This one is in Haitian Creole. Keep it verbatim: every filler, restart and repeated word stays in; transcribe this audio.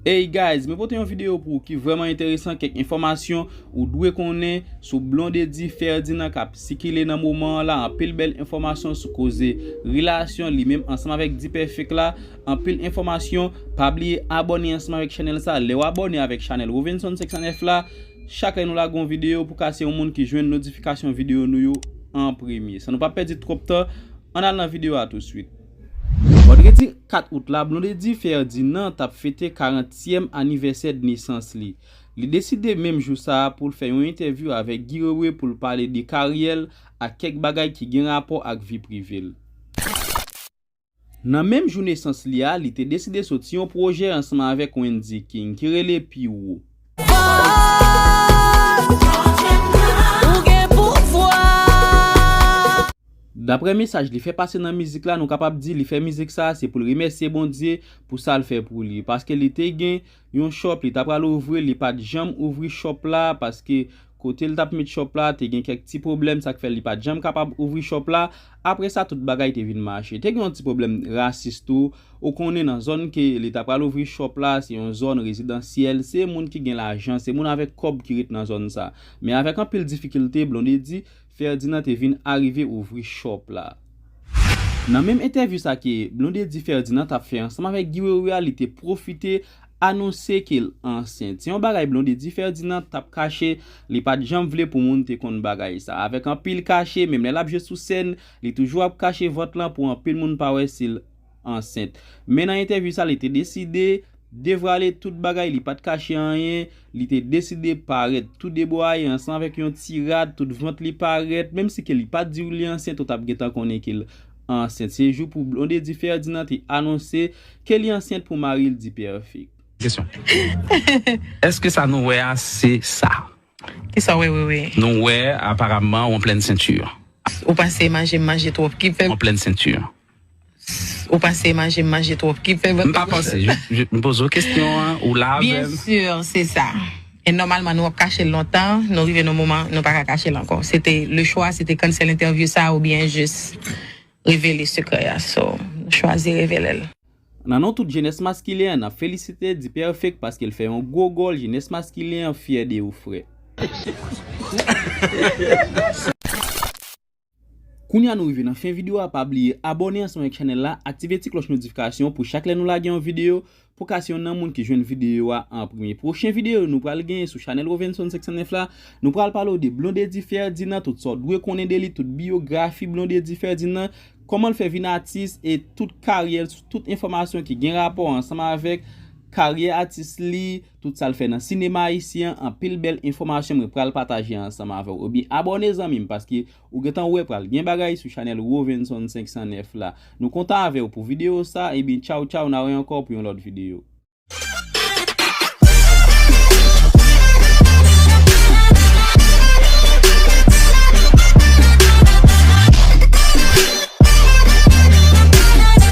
Hey guys, mwen pote yon videyo pou ou ki vrèman enteresan, kèk enfòmasyon ou dwe konnen sou Blondedy Ferdinand k ap sikile nan moman an la, anpil bèl enfòmasyon sou koze relasyon li menm ansanm avèk D-Perfect la, anpil enfòmasyon. Pa bliye abòne ansanm avèk chanèl sa, lè w abòne avèk chanèl Rovenson senk san nèf la, chak lè nou lage yon videyo pou ka se yon moun ki jwenn notifikasyon videyo nou yo an premye. San nou pa pèdi twòp tan, ann al nan videyo a touswit. Vandredi kat out la, Blondedy Ferdinand t ap fete karantyèm anivèsè nesans li. Li deside menm jou sa a pou l fè yon entèvyou avèk Guy Wewe pou l pale de karyè l ak kèk bagay ki gen rapò ak vi prive l. Nan menm jou nesans li a, li te deside soti yon pwojè ansanm avèk Wendy King ki rele Pi Wo. Daprè mesaj li fè pase nan mizik la, nou kapab di li fè mizik sa a se pou l remèsye Bondye pou sa l fè pou li, paske li te gen yon shop li ta pral ouvri, li pa t janm ouvri shop la, paske kote l t ap met shop la te gen kèk ti pwoblèm, sa k fè li pa t janm kapab ouvri shop la. Apre sa, tout bagay te vin mache. Te gen yon ti pwoblèm rasis tou. Ou konnen nan zòn ke li ta pral ouvri shop la, se yon zòn rezidansyèl, se moun ki gen lajan, se moun avèk kòb ki ret nan zòn sa. Men avèk anpil difikilte, Blondedy Ferdinand te vin arive ouvri shop la. Nan menm entèvyou sa ke Blondedy Ferdinand t ap fè ansanm avèk Guy Wewe a, li te pwofite anonse ke l ansent. Se yon bagay Blondedy Ferdinand t ap kache, li pa t janm vle pou moun te konn bagay sa. Avèk anpil kache, menm lè l ap jwe sou sèn, li toujou ap kache vant lan pou anpil moun pa wè si l ansent. Men nan entèvyou sa, li te deside devwale tout bagay, li pa t kache anyen, li te deside parèt tou debwaye ansanm avèk yon ti rad, tout vant li parèt, menm si ke li pa t di w li ansent, ou t ap gentan konnen ke l ansent. Se jou pou Blondedy Ferdinand te anonse ke li ansent pou mari l D-Perfect. Kesyon. Èske sa nou wè a se sa? Kisa w wè, wè, wè? Nou wè, aparamman, ou an plèn senti. Ou panse manje m manje twòp ki fè. An plèn senti. Ou panse manje m manje twòp ki fè. M pa panse, je, je, m poze w kesyon an, ou la avè m. Bien sûr, c'est ça. E nòmalman, nou ap kache l lontan, nou rive nan moman, nou pa ka kache l ankò. Se te, le choix, se te cancel entèvyou sa oubyen jis revele sekrè a. So, nou chwazi revele l. Nan non tout jenès maskilen an, n ap felisite D-Perfect paske l fè yon gwo gòl, jenès maskilen an fyè de ou, frè. Kounye a nou rive nan fen videyo a, pa bliye abòne ansanm avèk chanèl la, aktive ti klòch notifikasyon pou chak lè nou lage yon videyo, pou ka se youn nan moun ki jwenn videyo a an premye. Pwochen videyo nou pral genyen sou chanèl Rovenson senk san nèf la, nou pral pale w de Blondedy Ferdinand, tout sa w dwe konnen de li, tout biyografi Blondedy Ferdinand, kòman l fè vin atis e tout karyè l, tout enfòmasyon ki gen rapò ansanm avèk karyè atis li, tout sa l fè nan sinema ayisyen an, anpil bèl enfòmasyon mwen pral pataje ansanm avè w. Ebyen, abòne zanmi m, paske ou gentan wè pral gen bagay sou chanèl Rovenson senk san nèf la. Nou kontan avè w pou videyo sa, ebyen, tchaw tchaw, n a wè ankò pou yon lòt videyo.